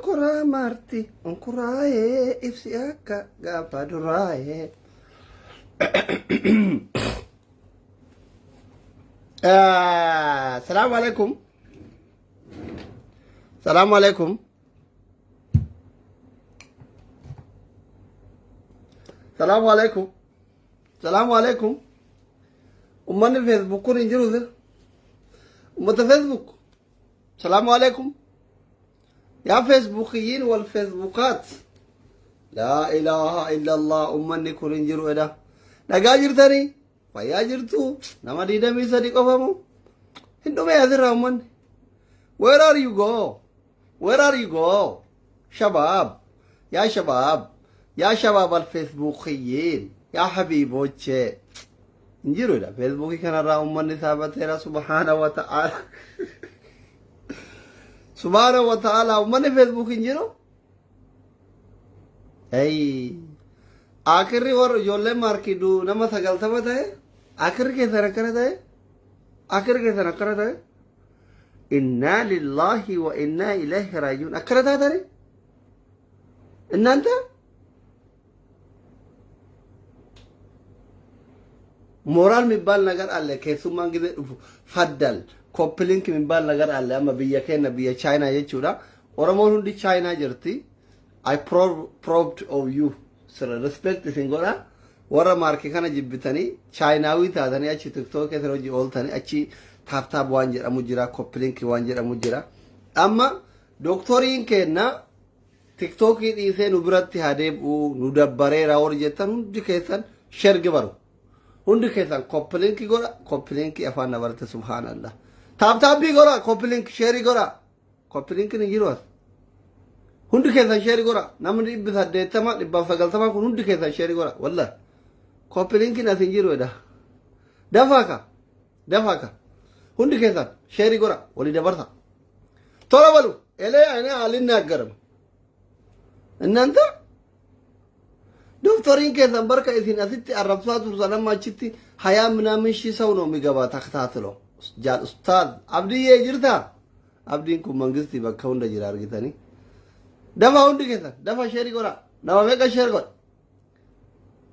Shonkoraa maarti onkuraayee ibsi akka gaafa duraayee. Salaamu alaikum. Salaamu alaikum. Salaamu alaikum. Salaamu alaikum. Ummanni Facebook kun hin jiru sir. Ummata Facebook. Salaamu alaikum. Yaa Facebookiyiin wal Facebookaat. Laa ilaaha illallah, ummanni kun hin jiru eda. Dhagaa jirtanii? Fayyaa jirtu? Nama 23 qofamu? Hin dhume asirraa ummanni. Where are you go? Where are you go? Shabaab. Yaa shabaab. Yaa shabaab al Facebookiyiin. Yaa habiibochee. Hin jiru dha. Facebookii kanarraa ummanni saabateera, subhaana wa ta'ala. Subhaana wa ta'ala, ummanni Facebook hin jiru. Ay. Akirri warra ijoolleen maarkii du nama 90 ta'e, akirri keessan akkana ta'e, akirri keessan akkana ta'e. Innaa lillaahi wa innaa ilaihi raaji'uun, akkana taatani እናንተ ሞራል የሚባል ነገር አለ። Keessummaan ጊዜ dhufu faddal copy link የሚባል ነገር አለ። Amma biyya keenya, biyya Chaayinaa jechuudha. Oromoon hundi Chaayinaa jirti. I proud of you. Sir, respect isin godha. Warra maarkii kana jibbitanii Chaayinaawii taatanii achi TikTok keessa hojii ooltanii, achi tap tap waan jedhamu jira, copy link waan jedhamu jira. Amma dooktoriin keenya TikTokii dhiisee nu biratti haa deebi'u, nu dabbareera warri jettan hundi keessan share baru. Hundi keessan copy link godha, copy link afaan dabarte, subhaanallah. Tap tapii godha, copy link share godha. Copy linkiin hin jiru as. Hundi keessan share godha. Namni 180, 190 kun hundi keessan share godha. Wallahi. Copy linkiin as hin jiru edha. Dafaa ka. Dafaa ka. Hundi keessan share godha. Walii dabarsa. Tola balu. Elee ani አልናገርም። እናንተ ዶክተሪን keessan barka isin asitti arrabsaa turtan amma achitti ሀያ ምናምን ሺህ ሰው ነው የሚገባ ተከታትሎ። Jaal ustaaz Abdiyyee jirta? Abdiin kun mangistii bakka hunda jira argitanii. Dafa, hundi keessan dafa share godha. Nama meeqa share godha?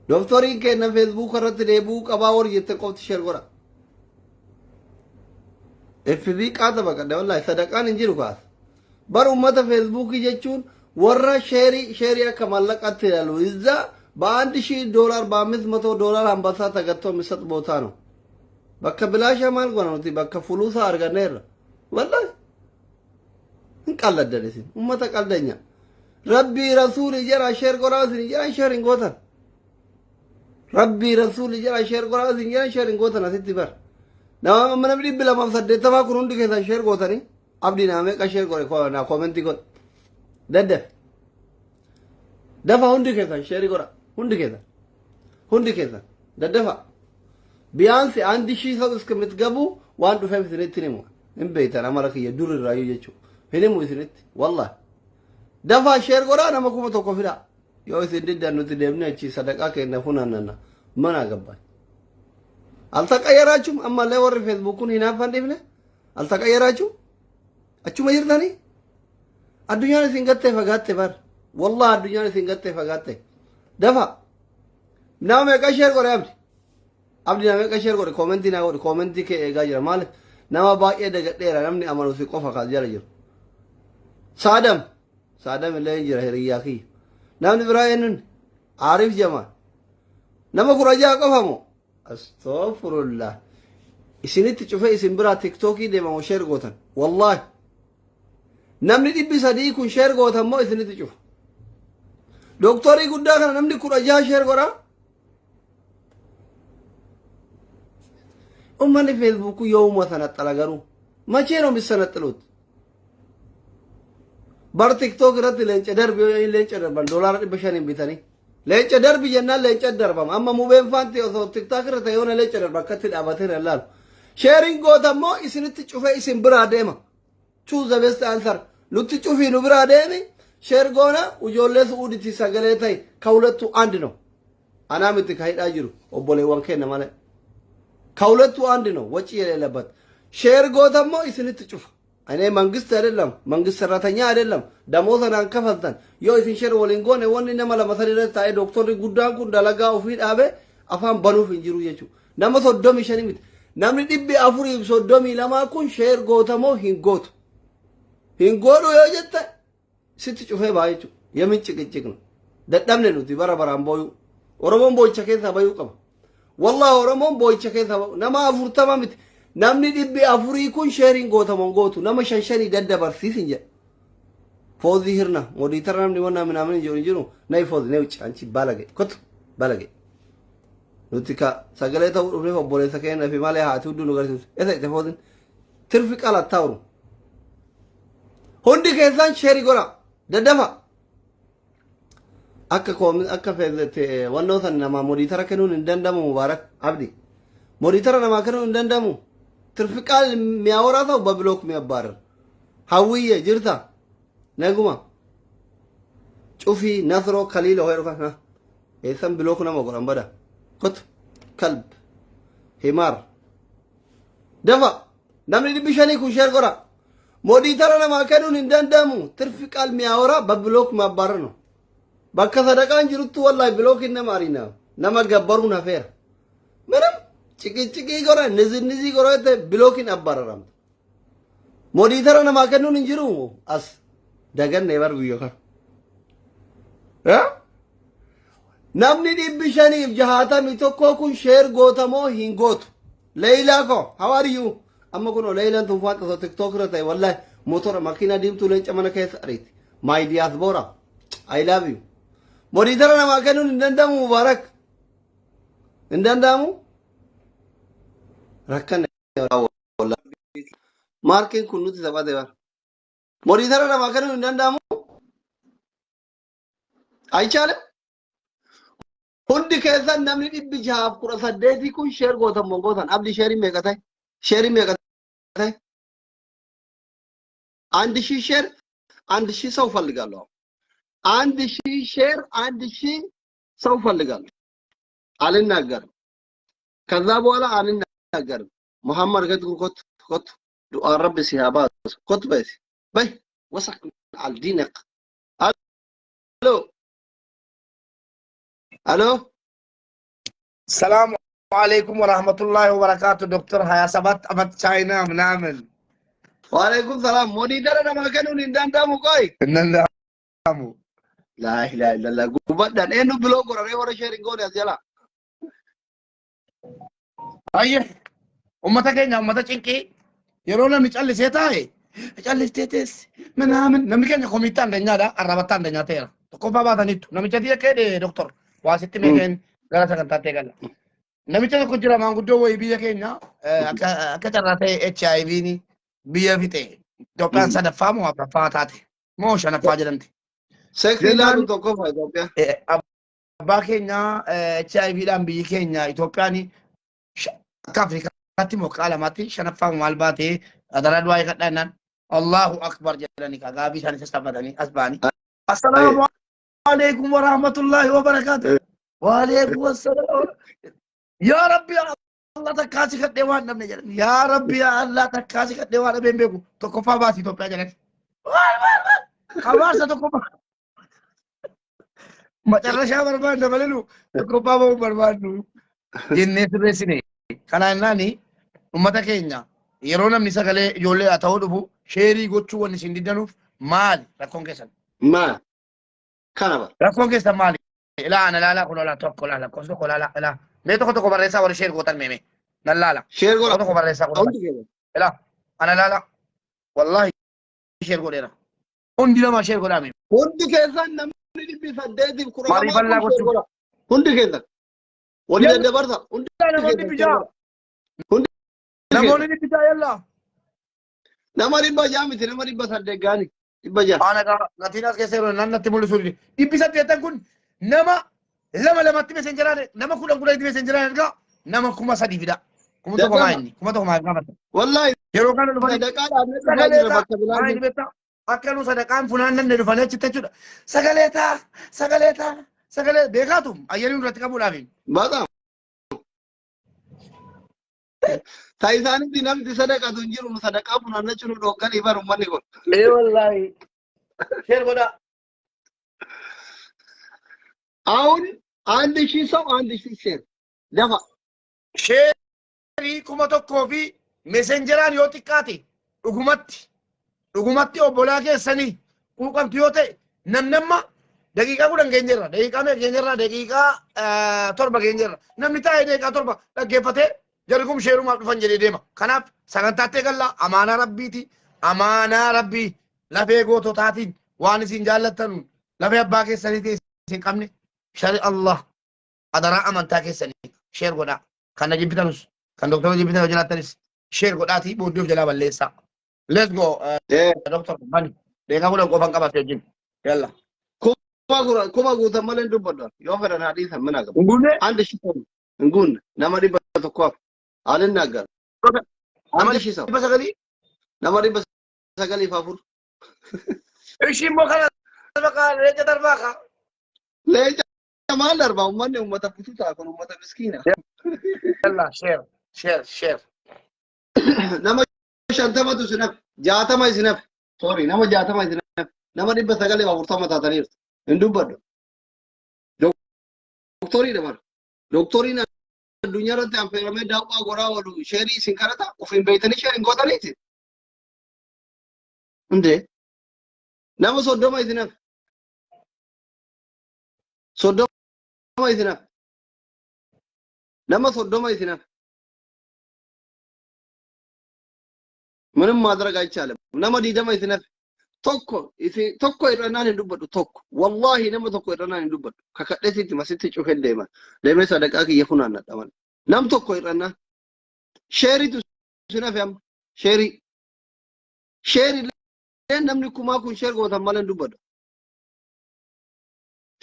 Dooktoriin keenya Facebook irratti deebi'uu qabaa warri jettan qofti share godha. FB qaata baqadhe, wallahi sadaqaan hin jiru kaas. Bar ummata Facebookii jechuun warra share share akka mallaqatti ilaalu እዛ በ1,000 ዶላር፣ በ500 ዶላር አንበሳ ተገዝቶ የሚሰጥ ቦታ ነው። Bakka bilaashaa maal goona nuti? Bakka fuluusaa arganneerra. Wallahi hin qalladdan isin, ummata qaldanya. Rabbii rasuuli jara share godhaa isin jedhan, share hin gootan. Rabbii rasuuli jara share godhaa isin jedhan, share hin gootan asitti bar. Nama namni 280 kun hundi keessan share gootanii. Abdii, nama meeqa share godhe? Na comment godhe. Daddaf. Dafa, hundi keessan share godha. Hundi keessan. Hundi keessan. Daddafa. ቢያንስ 1,000 ሰው እስከምትገቡ waan dhufeef isinitti himu. Hin beektan amala kiyya dur irraayyuu jechuudha. Hin himu isinitti. Wallahi. Dafaa share godhaa, nama 1000 fidaa. Yoo isin diddan nuti deemnee achi sadaqaa keenya funaannanna. Mana gabbaa. አልተቀየራችሁም? Ammallee warri Facebook kun hinaaffan dhiifne አልተቀየራችሁም? Achuma jirtanii? Addunyaan isin gattee fagaatte bar. Wallah, addunyaan isin gattee fagaatte. Dafa. Nama meeqa share godhe Abdi? Abdi, nama meeqa share godhe? Comment naa godhe. Comment kee eegaa jira. Maaliif? Nama baay'ee dagadheera, namni amanu si qofa kaas jala jiru. Saadam. Saadam illee hin jira, hiriyyaa kiyya. Namni biraa eenyuun? Aarif Jamaal. Nama 16 qofa moo? Astaghfirullah. Isinitti cufee isin biraa TikTokii deemamu share gootan. Wallahi. Namni 300 kun share gootan moo isinitti cufa? Dooktorii guddaa kana namni 16 share godhaa? Uummanni Facebookuu yoomuma sanaxxala garuu? መቼ ነው የሚሰነጥሉት? Bar TikTok irratti leenca darbi yoo leenca darban doolaara 500n bitanii. Leenca darbi jennaan leenca darbama. Amma mubeen faanti osoo TikTok irra ta'e yoona leenca darba akkatti dhaabatee hin laalu. Sharing goota immoo isinitti cufee isin biraa deema. Choose the best answer. Nutti cufii nu biraa deemi. Share goona, ijoollee Su'uuditti sagalee ta'e ከሁለቱ አንድ ነው። Anaa miti ka hidhaa jiru, obboleewwan keenya malee. ከሁለቱ አንድ ነው ወጪ የሌለበት። Share goota immoo isinitti cufa. እኔ መንግስት አይደለም መንግስት ሰራተኛ አይደለም damoota naan kafaltan. Yoo isin share waliin goone, wanni nama lama sadi irratti taa'ee dooktorri guddaan kun dalagaa ofii dhaabe afaan banuuf hin jiru jechuudha. Nama 35 miti. Namni 432 kun share gootamoo hin gootu? Hin godhu yoo jette sitti cufee baa jechuudha. የምን ጭቅጭቅ ነው? Dadhabne nuti bara baraan booyuu. Oromoon boo'icha keessaa bayuu qaba. Wallahi Oromoon boo'icha keessaa bayu. Nama 40 miti. Namni 400 kun share iin gootamoo hin gootu? Nama shan shanii daddabarsiisin jedha. Foozii hirna moderator namni wanna ምናምን jiru hin jiru. Nay Foozi, nay ውጭ አንቺ ባለጌ kottu ባለጌ. Nuti ka sagalee ta'uu dhufneef obboleessa keenya fi malee haati hudduu nu garsiisu. Eessa itti Foozin? Tirfi qalattaa'u. Hundi keessan share godha. Daddafa. Akka koomi akka wannoo san namaa moderator kennuun hin danda'amu, Mubaarak Abdi. Moderator namaa kennuun hin danda'amu. ትርፍ ቃል የሚያወራ ሰው በ block የሚያባርር። ሀውዬ jirta? Naguma cufii Nasroo Kaliila ho'ee kana eessan block nama godhan bada kottu كلب حمار. Dafa, namni 500 kun share godha. Moderator namaa kennuun hin danda'amu. ትርፍ ቃል የሚያወራ በ block ማባረር ነው። Bakka sadaqaan jiruttu wallahi block iin nama ariina, nama gabbaruun hafeera. ምንም ጭቅጭቅii godha ንዝንዝii godha block iin abbaararamta. Moderator namaa kennuun hin jiru as daganne bar biyya kana. Namni 561 kun share gootamoo hin gootu? Leeyilaa ko, how are you? Amma kun Leeyilaan tun waan osoo TikTok irra ta'e wallahi motora makiinaa diimtuu leenca mana keessa ariiti. My diaspora, I love you. Moderator namaa kennuun hin danda'amu, Mubaarak. Hin danda'amu? Rakkanne. Maarkiin kun nuti taphate bara. Moderator namaa kennuun hin danda'amu? አይቻልም? Hundi keessan namni 618 kun share gootan moo gootan? Abdi, share iin meeqa ta'e? Share iin meeqa ta'e? 1000 share, 1000 ሰው እፈልጋለሁ። 1000 share, 1000 ሰው እፈልጋለሁ። አልናገርም። ከዛ በኋላ አልናገርም። መሐመድ ገት kottu kottu ዱዓ ረቢ si haa baasu. Kottu በይ በይ ወሰክ አልዲነቅ። አሎ አሎ። ሰላም አለይኩም ወራህመቱላሂ ወበረካቱ። ዶክተር 27 ዓመት ቻይና ምናምን። ወአለይኩም ሰላም። Moderator namaa kennuun hin danda'amu ቆይ? እነንዳሙ። لا إله إلا الله. Gubadhaan eenyu block godhamee warra share iin goone as jala? Ayye, ummata keenya, ummata cinqii, yeroo namni callisee taa'e callistee teessi ምናምን namni keenya komiitti andeenyaadha, arrabatta andeenyaa ta'eera. Tokkoffaa baataniittu namicha tiya keedhe doktor waa sitti meekeen gara sagantaatti eegalla. Namicha tokko jira, maanguddoo wayii biyya keenya, akka carraa ta'e HIV'n biyya fixe. Itoophiyaan sadaffaa moo afuraffaa taate moo shanaffaa jedhamti. Seksii ilaalu tokkoffaa Itoophiyaa. Abbaa keenya, HIVdhaan biyyi keenya Itoophiyaan akka Afrikaatti moo akka alamaatti shanaffaa maal baatee adaraa du'aa eegadhaa jennaan Allahu Akbar jedhanii gaabii isaanii sassaabbatanii as ba'anii. Assalaamu alaikum wa rahmatullahi wa barakaatuh. Wa alaikum assalaam. Yaa Rabbi yaa Allah, takkaa si kadhee waan dhabne jedhan. Yaa Rabbi yaa Allah, takkaa si kadhee waan dhabeen beeku, tokkoffaa baasi Itoophiyaa jedhan. Maal maal maal abaarsa tokkoffaa macarrashaa barbaadna malee nu tokkoffaa bahuu barbaadnu jennee sirreessine. Kana jennaani uummata keenya, yeroo namni sagalee ijoollee haa ta'uu dhufu share gochuu wanni isin diddanuuf maali rakkoon keessan? Maal? Kana bara. Rakkoon keessan maali? Ilaa ana ilaalaa kun ilaa tokko ilaa lakkoofsa tokko ilaalaa ilaa. Mee tokko tokko barreessaa warri share gootan meeme. Nan laala. Share Tokko godha. tokko barreessaa kun. Hundi keenya. Ilaa ana ilaalaa. Wallahi share godheera. Hundi nama share godhaa meeme. Hundi keessan namni 812 Marii bal'aa kun share gochuu. godha. Hundi keessan. Walii Yalla. daddabarsa. Hundi Namoonni keessan share bijaa. godha. Hundi Namoonni keessan. 600 yalla. Nama 600 miti, nama 800 gaani. 600. Ana gatiin as keessa yeroo nan natti mul'isu 800 kun nama lama lamatti messengeraan nama 10 10tti messengeraan ergaa nama 3000 fida. 1000 maa Daddama. inni 1000 maa gaafata. Wallahi Yeroo kana dhufanii sadaqaa dhaabnee dhufaa sagalee jira ta'a bakka biraa maa inni jiru. beektaa akka nu sadaqaan funaannanne dhufanii achitti jechuudha. Sagalee ta'a, sagalee ta'a, sagalee beekaatu ayyaanii irratti qabuudhaaf. በጣም. Ta isaanitti namni sadaqatu hin jiru, nu sadaqaa funaannachuu nu dhogganii bar uummanni kun. Ee wallaahi. Share godhaa. አሁን 1000 ሰው 1000 share dafa. Sheerii 1000 fi messengeraan yoo xiqqaate, dhugumatti dhugumatti obbolaa keessanii quuqamtu yoo ta'e, namni amma daqiiqaa 10 geenyerra, daqiiqaa meeqa geenyerra? Daqiiqaa 7 geenyerra. Namni taa'ee daqiiqaa 7 dhaggeeffatee jarri kun sheerumaaf dhufan jedhee deema. Kanaaf sagantaatti eegalla. Amaanaa rabbiiti, amaanaa rabbii lafee goototaatiin waan isin jaallattanuun lafee abbaa keessaniitii isin qabne shari Allah adaraa amantaa keessanii share godhaa. Kan na jibbitanus, kan doktora jibbitan yoo jiraattanis, share godhaatii booddee of jalaa balleessaa. Let's go, doktor bani. Daqiiqaa 10 qofan qabate wajjin. Yalla. Kuma guutan malee hin dubbadhu. Yoo fedhan haa dhiisan mina qaba. Hin guunne? 1000 ሰው hin guunne, nama 100 አልናገርም። Nama 1000 ሰው 900. Nama 904. Ishii immoo kana baqa leenca darbaa ka. Leenca maal darbaa? Uummanni uummata bututaa kun uummata miskiina. Yalla, share, share, share. Nama 50tu isin hafe, 60 isin hafe. Sorry, nama 60 isin hafe. Nama 940 taataniirtu. Hin dubbadhu. Doktoriidha bara. Doktoriin addunyaa irratti affeeramee daawwaa goraa oolu sheerii isin kadhata, ofiin beeytanii share hin gootaniiti. Hundee nama 30 isin hafe. 30 isin hafe. Nama 30 isin hafe. ምንም ማድረግ አይቻልም። Nama 20 isin hafe. Tokko isin tokko irrannaan hin dubbadhu tokko. Wallaahi nama tokko irrannaan hin dubbadhu. Kakadheesitti masitti cufee deema. Deemee sadaqaa kiyya funaannadha malee. Nam tokko irrannaan. Sheeritu isin hafe amma. Sheerii. Sheerii namni kumaa kun share gootan malee hin dubbadhu.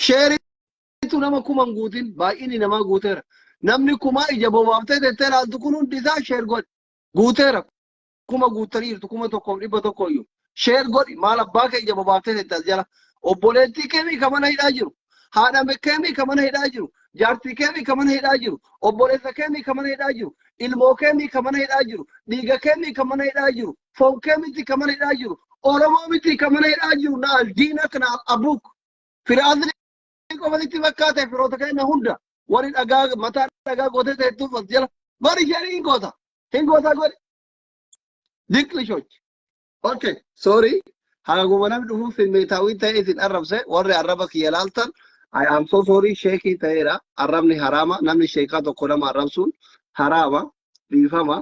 Sheeritu nama kuman guutin, baay'inni namaa guuteera. Namni kumaa ija bobaaftee tettee ilaaltu kun hundi isaa share godhi. Guuteera. Kuma guutaniirtu, 1100 iyyuu. Share godhi, maal abbaa kee ija bobaaftee tette as jala. Obboleettii keemii ka mana hidhaa jiru. Haadha keemii ka mana hidhaa jiru. Jaartii keemii ka mana hidhaa jiru. Obboleessa keemii ka mana hidhaa jiru. Ilmoo keemii ka mana hidhaa jiru. Dhiiga keemii ka mana hidhaa jiru. Foon keemiti ka mana hidhaa jiru. Oromoo miti ka mana hidhaa jiru. Naal diinak naal abuuk. Firaasni qofatti fakkaate firoota keenya hunda. Warri dhagaa mataa dhagaa gootee teettuuf as jala. Bari sheerii hin goota. Hin goota godhi. Diqlishoch. Okay, sorry. Haguma namni dhufuuf simmeetaawii ta'e isin arrabse, warri arraba kiyya laaltan, I am so sorry, sheekii ta'eera. Arrabni haraama. Namni sheekaa tokko nama arrabsuun haraama. Dhiifama.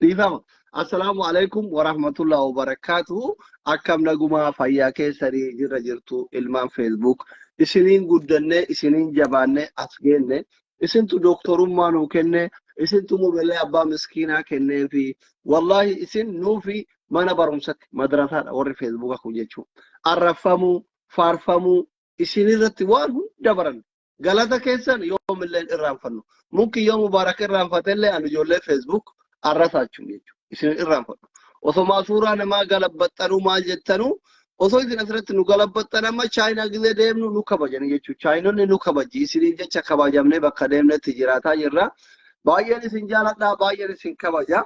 Dhiifama. Assalaamu alaikum warahmatullahi wabarakaatuhu. Akkam nagumaa fayyaa keessanii jirra jirtu ilmaan Facebook. Isiniin guddannee isiniin jabaannee as geenne. Isintu dooktorummaa nuu kenne. Isintu mobilee abbaa miskiinaa kennee fi wallaahi isin nuufi mana barumsatti madrasaadha warri Facebooka kun jechuudha. Arrafamuu, faarfamuu isinirratti waan hunda baranne. Galata keessan yoomillee irraanfannu. Mukki yoo mubaarak irraanfatellee ani ijoollee Facebook arrasaachuun jechuudha. Isin irraanfadhu. Osomaa suuraa namaa galabbaxxanuu maal jettanuu, osoo isin asirratti nu galabbaxxan, amma Chaayinaa gizee deemnu nu kabajani jechuudha. Chaayinonni nu kabaji. Isiniin jecha kabajamnee bakka deemnetti jiraataa jirra. Baay'een isin jaaladha, baay'een isin kabaja.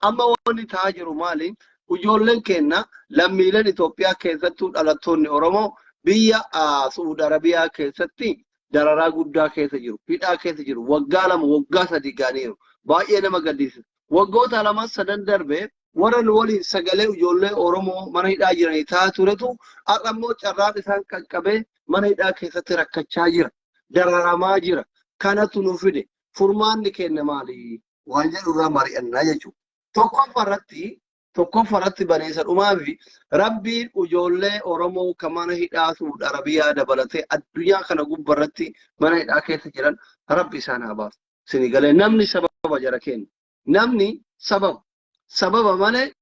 Amma wanni ta'aa jiru maali? Ijoolleen keenya lammiileen Itoophiyaa keessattuu dhalattoonni Oromoo biyya Su'uud Arabiyaa keessatti dararaa guddaa keessa jiru. Hidhaa keessa jiru. Waggaa 2, waggaa 3 ga'aniiru. Baay'ee nama gaddisiisa. Waggoota lamaan sadan darbe warra nu waliin sagalee ijoollee Oromoo mana hidhaa jiranii ta'aa turetu har'a immoo carraan isaan qaqqabee mana hidhaa keessatti rakkachaa jira. Dararamaa jira. Kanatu nu fide. Furmaanni keenya maali? Waan jedhu irraa mari'annaa jechuudha. Tokkoffaa irratti baneessa dhumaa fi rabbiin ijoollee Oromoo kan mana hidhaa Suud Arabiyaa dabalatee addunyaa kana gubbarratti mana hidhaa keessa jiran rabbi isaan haa baasu. Sini galee namni sababa jara keenya. Namni sababa. Sababa malee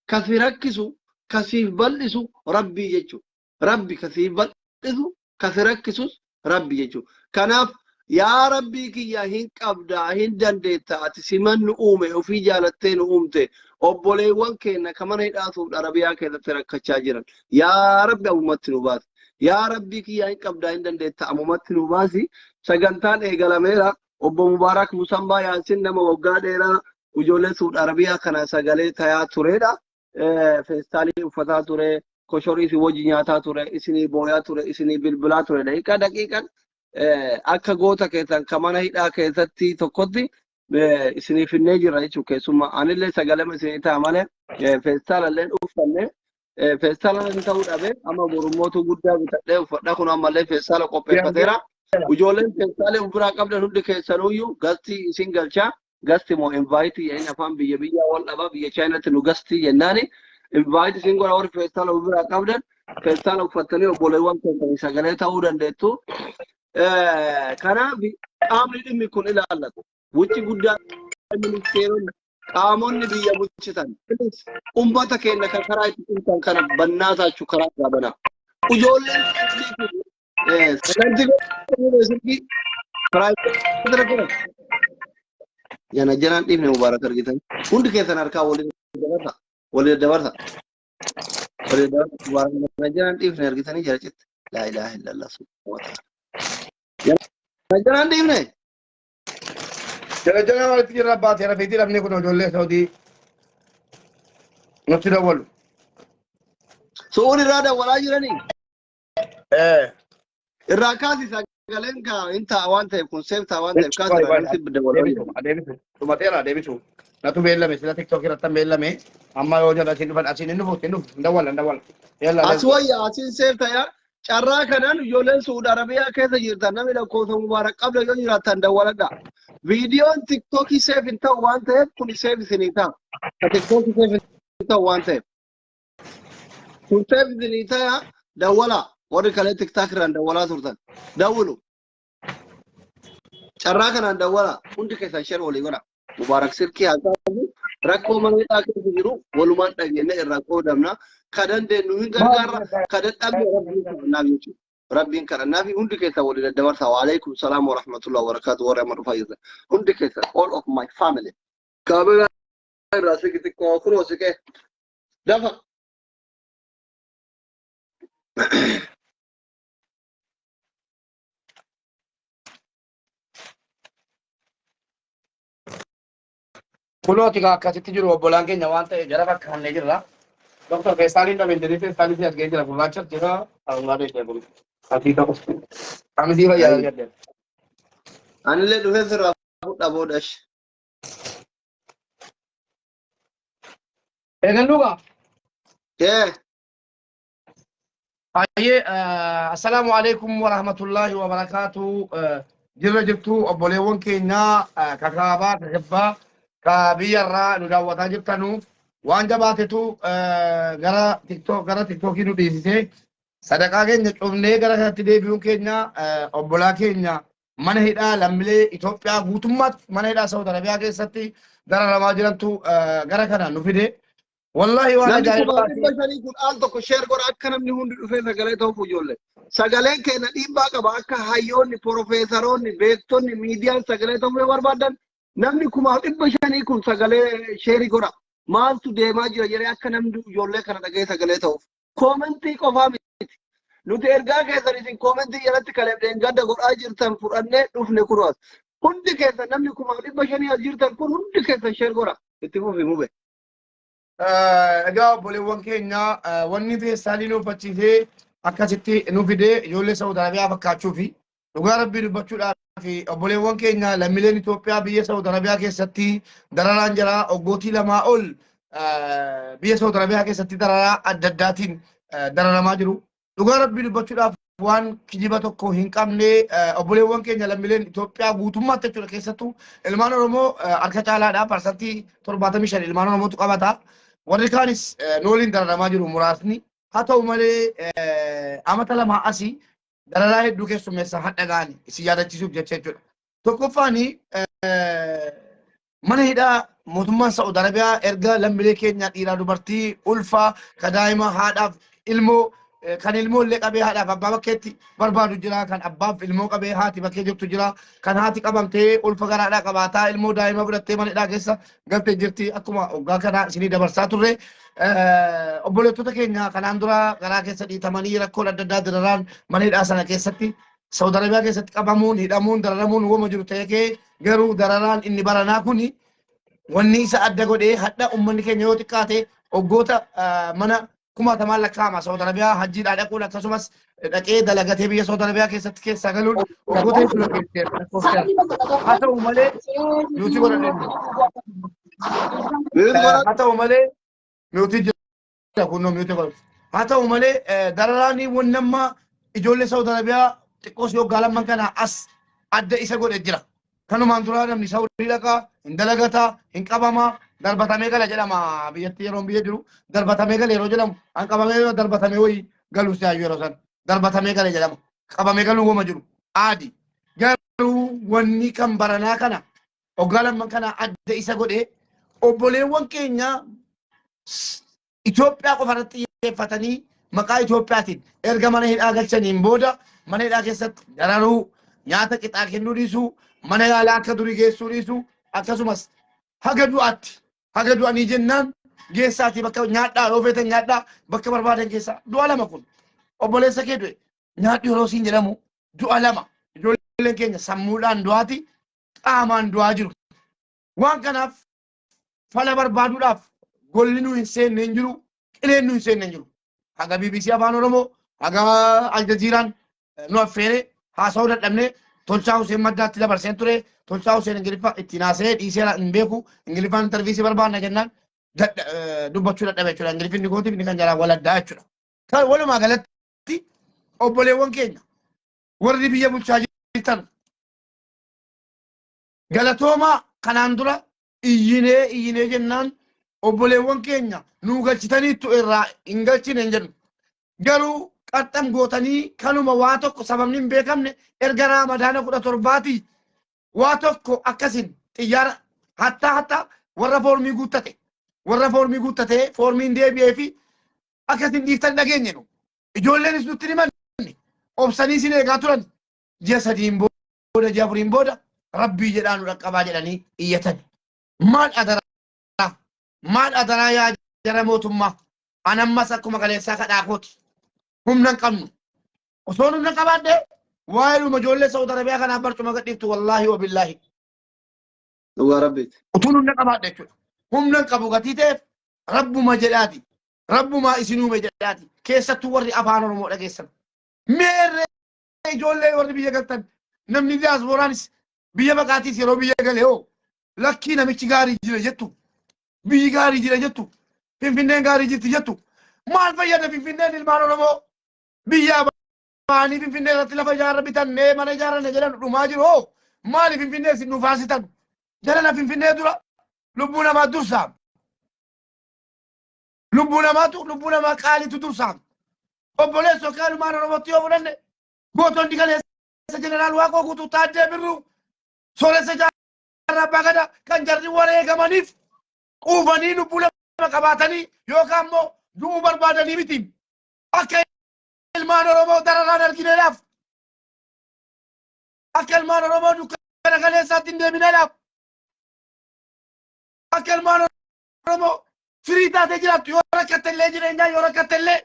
kasi rakkisu kasiif bal'isu rabbii jechuudha. Rabbi kasiif bal'isu kasi rakkisus rabbi jechuudha. Kanaaf yaa rabbii kiyya, hin qabdaa, hin dandeetta, ati siman nu uume, ofii jaalattee nu uumte, obboleewwan keenya ka mana hidhaa Suud Arabiyaa keessatti rakkachaa jiran yaa rabbi ammumatti nu baasi. Yaa rabbii kiyya, hin qabdaa, hin dandeetta, ammumatti nu baasi. Sagantaan eegalameera. Obbo Mubaarak Musambaa Yaasin nama waggaa dheeraa ijoollee Suud Arabiyaa kana sagalee tayaa turedha. Feestaalii uffataa ture, koshorii isin wajji nyaataa ture, isinii booyaa ture, isinii bilbilaa ture. Daqiiqaa daqiiqan akka goota keessan ka mana hidhaa keessatti tokkotti isinii finnee jirra jechuudha keessummaa. Anillee sagalema isinii ta'a malee feestaala illee uffanne feestaala hin ta'uu dhabe amma borummootu guddaa bitadhee uffadha kun ammallee feestaala qopheeffateera. Ijoolleen feestaalee of biraa qabdan hundi keessanuyyuu gastii isin galchaa. Gasti moo invite jedhanii afaan biyya biyyaa wal dhaba biyya chaayinaatti nu gastii jennaani invite isin godha warri feestaala of biraa qabdan feestaala uffattanii obboleewwan keessanii sagalee ta'uu dandeettu. Kanaaf qaamni dhimmi kun ilaallatu wucci guddaa ministeeronni qaamonni biyya bulchitan ummata keenya kan karaa itti cimsan kana bannaa taachuu karaa irraa banaa. Ijoolleen sagantii silkii karaa jana janaan dhiifne mubaarak argitan hundi keessan harkaa waliin dabarsa waliin dabarsa waliin dabarsa mubaarak jana janaan dhiifne argitanii jara citte laa ilaaha illallah subhaanahu wa ta'ala jana janaan dhiifne. Jala jala walitti jirra baatee rafeetii dhabnee kun ijoollee Saudii nutti dawwalu. Su'uun irraa dawwalaa jiranii. Eh. Irraa kaasi sagaleen kaa hin ta'a waan ta'eef kun seef ta'a waan ta'eef kaasi irraa nutti dawwalaa Deebisu, jiran. deebisu. Dhumateera deebisu. Natu beellame sila TikTok irratti beellame. Amma yoo jedhan asiin dhufan asiin hin dhufu hin dhufu hin dawwala hin dawwala. Yalla As let's go. wayya asiin seef ta'aa carraa kanaan ijoolleen Suudi Arabiyaa keessa jirtan namni lakkoofsa mubaarak qabda yoo jiraattan dawwaladha. Viidiyoon TikTokii seef hin ta'u waan ta'eef kun seef isinii ta'a. Ka TikTokii seef hin ta'u waan ta'eef. Kun seef isinii ta'a dawwala. Warri kalee TikTok irraan dawwalaa turtan. Dawwulu. Carraa kanaan dawwala. Hundi keessan share walii godha. Mubaarak silkii haa kaasu. Rakkoo mana hidhaa keessa jiru walumaan dhageenye irraa qoodamna. Ka dandeenyu hin gargaarra. Ka dadhabne rabbiin kadhannaaf jechuudha. Rabbiin kadhannaaf hundi keessan walii daddabarsa. Waalaikum salaam wa rahmatullahi wa barakaatu warri amma dhufaa jirtan. Hundi keessan all of my family. Kaameraa irraa siqi xiqqoo kunoo siqee. Dafa. Kunooti kaa akkasitti jiru obbolaan keenya waan ta'e jara fakkaannee jirra. Doktor feestaaliin dhabe jedhee feestaalii si argee jira gurraacha jira arungaadee jira kun. Asii ta'u. Amisii fayyaa argadde. Anillee dhufee sirraa fudha boodash. Eegalluu kaa. Kee. Hayyee assalaamu alaikum wa rahmatullahi wa barakaatu. Jirra jirtu obboleewwan keenya ka kaabaa ka kibbaa ka biyyarraa nu daawwataa jirtanu waan jabaatetu gara tiktok gara tiktookii nu dhiisisee sadaqaa keenya cufnee gara kanatti deebi'uun keenya obbolaa keenya mana hidhaa lammiilee Itoophiyaa guutummaatti mana hidhaa Saudi Arabiyaa keessatti dararamaa jirantu gara kana nu fide. Wallahi waan Namni kuma ajaa'ibaati. 500 kun al tokko share godha akka namni hundi dhufee sagalee ta'uuf ijoollee. Sagaleen keenya dhiibbaa qaba akka hayyoonni, porofeesaroonni, beektonni, miidiyaan sagalee ta'uuf yoo barbaadan namni 500,000 kun sagalee sheerii godha. Maaltu deemaa jira jedhee akka namni ijoollee kana dhaga'ee sagalee ta'uuf. Koomentii qofaa miti. Nuti ergaa keessan isin koomentii jalatti kaleef gadda godhaa jirtan fudhannee dhufne kun as. Hundi keessan namni 500,000 as jirtan kun hundi keessan share godha. Itti fufi mube. Egaa obboleewwan keenya wanni feestaalii nu uffachiisee akkasitti nu fidee ijoollee Saudi Arabiyaa fakkaachuu fi dhugaa rabbii dubbachuudhaaf fi obboleewwan keenya lammiileen Itoophiyaa biyya Saudi Arabiyaa keessatti dararaan jira waggootii lamaa ol biyya Saudi Arabiyaa keessatti dararaa adda addaatiin dararamaa jiru. Dhugaa rabbii dubbachuudhaaf waan kijiba tokko hin qabne obboleewwan keenya lammiileen Itoophiyaa guutummaatti jechuudha keessattuu ilmaan Oromoo harka caalaadha 75% ilmaan Oromootu qabata. Warri kaanis nu waliin dararamaa jiru muraasni. Haa ta'u malee amata lamaa asii dararaa hedduu keessummeessaa hadha ga'ani isin yaadachiisuuf jecha jechuudha. Tokkoffaan mana hidhaa mootummaan Sa'ud Arabiyaa erga lammiilee keenya dhiiraa dubartii ulfaa ka daa'ima haadhaaf ilmoo kan ilmoo illee qabee haadhaaf abbaa bakkeetti barbaadu jira kan abbaaf ilmoo qabee haati bakkee jirtu jira kan haati qabamtee ulfa garaadhaa qabaataa ilmoo daa'ima fudhattee mana hidhaa keessa galtee jirti akkuma waggaa kanaa isinii dabarsaa turre obboleettota keenya kanaan dura garaa keessa dhiitamanii rakkoon adda addaa diraraan mana hidhaa sana keessatti Saudi Arabiyaa keessatti qabamuun, hidhamuun, dararamuun wama jiru ta'ee kee garuu dararaan inni baranaa kuni wanni isa adda godhee hadha uummanni keenya yoo xiqqaate waggoota mana kumaatamaan lakkaa'ama Saudi Arabiyaa hajjiidhaa dhaquun akkasumas dhaqee dalagatee biyya Saudi Arabiyaa keessatti keessaa galuun waggoota hedduu lakkoofseera. Haa ta'u malee nuti godhadhe. Haa ta'u malee nuti jira kun nuti godhadhe. Haa ta'u malee dararaan wanni amma ijoollee Saudi Arabiyaa xiqqoos yoo gaalamman kana as adda isa godhe jira. Kanumaan duraa namni Saawudii dhaqaa, hin dalagataa, hin qabamaa, darbatamee gala jedhama biyyatti yeroo biyya jiru. Darbatamee gala yeroo jedhamu, an qabamee darbatamee wayii galuu si'aayyuu yeroo san. Darbatamee gala jedhama. Qabamee galuu wama jiru. Aadi. Garuu wanni kan baranaa kana hoggaa lamman kana adda isa godhe obboleewwan keenya Itoophiyaa qofa irratti xiyyeeffatanii maqaa Itoophiyaatiin erga mana hidhaa galchaniin booda mana hidhaa keessatti dararuu, nyaata qixaa kennuu dhiisuu, mana yaalaa akka durii geessuu dhiisuu, akkasumas haga du'aatti haga du'anii jennaan geessaatii bakka nyaadhaa yoo feetan nyaadhaa bakka barbaadan keessaa du'a lama kun obboleessa kee du'e nyaadhu yeroo siin jedhamu du'a lama ijoolleen keenya sammuudhaan du'aati qaamaan du'aa jiru. Waan kanaaf fala barbaaduudhaaf golli nu hin seenne hin jiru, qileen nu hin seenne hin jiru. Haga BBC Afaan Oromoo, haga Aljaziiraan nu affeere haasa'uu dadhabne Tolchaa Huseen Maddaatti dabarseen ture. Tolchaa Huseen Ingiliffa ittiin haasa'ee dhiisee hin beeku. Ingiliffaan intarviisii barbaanna jennaan dubbachuu dadhabe jechuudha. Ingiliffi inni kootiif inni kan jalaa waladdaa jechuudha. Kan walumaa galatti obboleewwan keenya warri biyya bulchaa jirtan galatoomaa kanaan dura iyyinee iyyinee jennaan obboleewwan keenya nuu galchitaniittu irraa hin galchine hin jennu. Garuu qaxxam gootanii kanuma waa tokko sababni hin beekamne erga raamadaana 17tii waa tokko akkasin xiyyaara hattaa hattaa warra foormii guuttate warra foormii guuttatee foormiin deebi'ee fi akkasin dhiiftan dhageenye nu. Ijoolleenis nutti himanne obsanii isin eegaa turan ji'a sadiin booda ji'a afuriin booda rabbii jedhaa nu dhaqqabaa jedhanii iyyatan. Maal adaraa maal adaraa yaa jara mootummaa an ammas akkuma kaleessaa kadhaa kooti humna hin qabnu osoo humna qabaadhe waa'ee dhuma ijoollee Saudi Arabiyaa kanaaf barcuma gadhiiftu wallaahi wabillaahi. Dhugaa rabbiiti. Utuun humna qabaadhe jechuudha. Humna hin qabu gatii ta'eef rabbuma jedhaati. Rabbumaa isin uume jedhaati. Keessattuu warri afaan Oromoo dhageessan. Meerree ijoollee warri biyya galtan namni diyaaspooraanis biyya baqaatiis yeroo biyya gale hoo lakkii namichi gaarii jira jettu biyyi gaarii jira jettu finfinneen gaarii jirti jettu maal fayyada finfinneen ilmaan oromoo biyyaa ba'anii finfinnee irratti lafa ijaarra bitannee mana ijaarranne jedhan dhumaa jiru hoo maali finfinnee isin nuufaasitan jalana finfinnee dura lubbuu namaa dursaa Lubbuu namaatu lubbuu namaa qaaliitu dursaam. Obboleessoo kaalumaan Oromootti yoo fudhanne gootonni kaleessa jeneraal Waaqoo Guutuu Taaddee Birruu Sooressa Jaarraa Abbaa Gadaa kan jarri wareegamaniif quufanii lubbuu lama qabaatanii yookaan immoo du'uu barbaadanii miti. Akka ilmaan Oromoo dararaan argineedhaaf akka ilmaan Oromoo dukkana kaleessaatti hin deebineedhaaf akka ilmaan Oromoo firii taatee jiraattu yoo rakkatte illee jireenyaa yoo rakkatte illee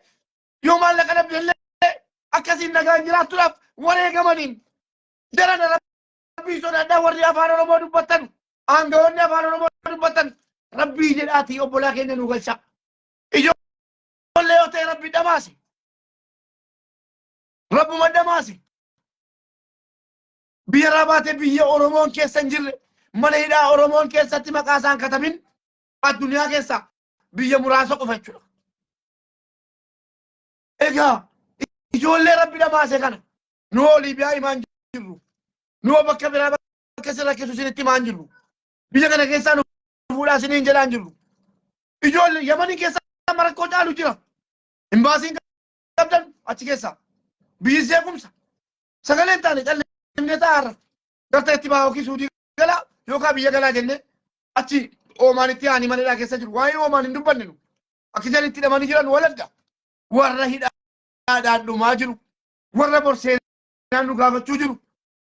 yoo maallaqa dhabde illee akkasiin nagaan jiraattuudhaaf wareegamaniin daran rabbii sodaadhaa warri afaan Oromoo dubbattan aangawoonni afaan Oromoo dubbattan rabbii jedhaatii obbolaa keenya nu galcha. Ijoollee yoo ta'e rabbi dhamaase. Rabbuma dhamaase. Biyya irraa baatee biyya Oromoon keessa hin jirre mana hidhaa Oromoon keessatti maqaa isaan katabin addunyaa keessa biyya muraasa qofa jechuudha. Egaa ijoollee rabbi dhamaase kana nu hoo Liibiyaa himaa hin jirru. Nu hoo bakka biraa bakka isin rakkisu isinitti himaa hin jirru. Biyya kana keessaa nu fuudhaa isiniin jedhaa hin jirru. Ijoollee Yamanii keessaa marakkoo caalu jira. Imbaasiin qabdan achi keessaa. Biyyi seequmsa. Sagalee hin taane callisnee taa'arra. Garta itti bahaa yookiin suudii galaa yookaan biyya galaa jennee achi Oomaanitti aanii mana hidhaa keessa jiru. Waa'ee Oomaan hin dubbanne nu. Akka isaan itti hidhamanii jiran waladda. Warra hidhaadhaan dhumaa jiru. Warra borseenaan nu gaafachuu jiru.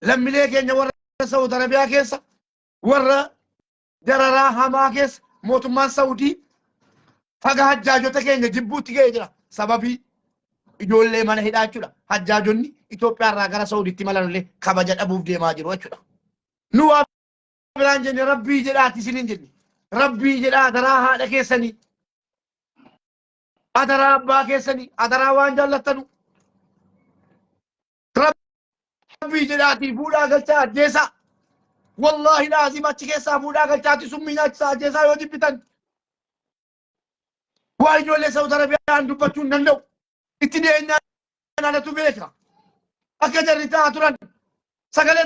Lammilee keenya warra Saawud Arabiyaa keessa warra dararaa hamaa keessa mootummaan Saawudii haga hajjaajota keenya jibbuutti ga'ee jira. Sababii Ijoollee mana hidhaa jechuudha. Hajjaajonni Itoophiyaa irraa gara Saudiitti malan illee kabaja dhabuuf deemaa jiru jechuudha. Nu waa biraan jenne, rabbii jedhaati isin hin jenne. Rabbii jedhaa, adaraa haadha keessanii. Adaraa abbaa keessanii. Adaraa waan jaallattanu. Rabbii jedhaatii fuudhaa galchaa ajjeesaa. Wallaahi laazim achi keessaa fuudhaa galchaati summii nyaachisaa ajjeesaa yoo jibbitan. Waa ijoollee Saudi Arabiyaan dubbachuu hin danda'u. Itti dhiyeenyaan alatu beeka. Akka jarri ta'aa turan sagalee